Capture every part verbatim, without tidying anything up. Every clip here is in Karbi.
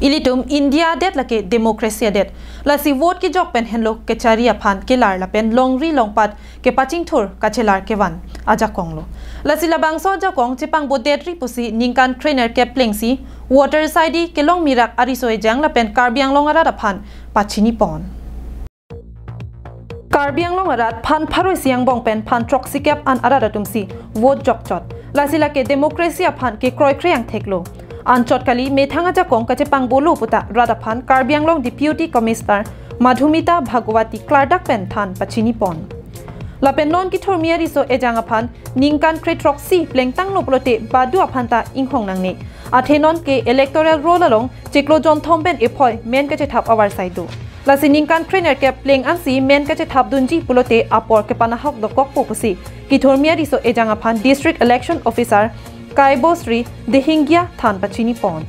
Ilitum India adet lake democracy adet. Lasi vote kejok pen henlo kechari aphan kelar lapen longri longpat kepachingthur kachelar kevan ajakong lo. Lasi labangso ajakong chepangbo detri pusi ningkan krenerkep plengsi voter side kelong mirak ariso ejang lapen Karbi Anglong arat aphan pachini pon. Karbi Anglong arat phan pharo isi angbong pen phan throksi kep an arat atumsi vote jokchot. Lasi lake democracy aphan kekroikre angthek lo. Anchot kali methang ajakong kachepangbo lo puta rat aphan Karbi Anglong Deputy Commissioner Madhumita Bhagwati klardak pen than pachini pon. Lapen non kethurmi ariso ejang aphan ningkan krethroksi plengtanglo pulote badu aphan ta inghong nangne. Athe non ke electoral roll along chiklo jonthom pen ephoi men kachethap avarsai do. Lasi ningkan krenerkep pleng ansi men kachethap dunji pulote apor kepanahok dokokpo pusi kethurmi ariso ejang aphan District Election Officer Kaibo Sri Dehinggia than pachini pon.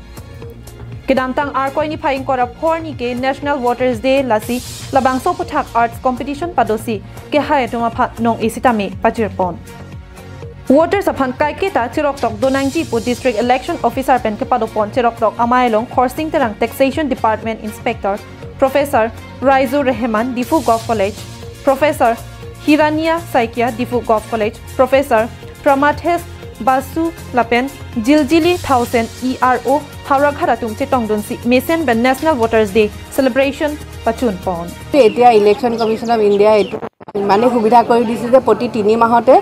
Kedamtang Arkoi niphai ingkoi ra phor arni ke National Voters Day, lasi labangso aphuthak arts competition padosi kehai atum aphan nong-e sitame pajir pon. Voters aphan kaiketa cheroktok donangji pu District Election Officer pen kepado pon cheroktok amei along Khorsing Terang, Taxation Department Inspector Professor Raizu Rehman, Diphu Govt College, Professor Hirania Saikia, Diphu Govt College, Professor Pramathes Basu lapen Jiljili Thaosen, E R O Howraghat atum chetongdunsi mesen pen National Voters Day celebration pachun pon. এতিয়া election commission of ইণ্ডিয়াই এইটো ইমানেই সুবিধা কৰি দিছে যে প্ৰতি তিনি মাহতে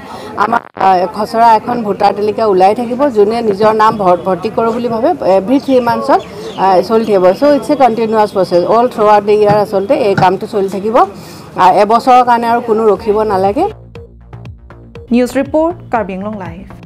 আমাৰ আহ, খচৰা এখন ভোটাৰ তালিকা ওলাই থাকিব। যোনে নিজৰ নাম ভৰ- ভৰ্তি কৰোঁ বুলি ভাবে, এভৰি থ্ৰী মান্থছত চলি থাকিব। So it's a continuous process, all throughout the year আচলতে এই কামটো চলি থাকিব। আহ, এবছৰৰ কাৰণে আৰু কোনো ৰখিব নালাগে। News report, Karbi Anglong Live.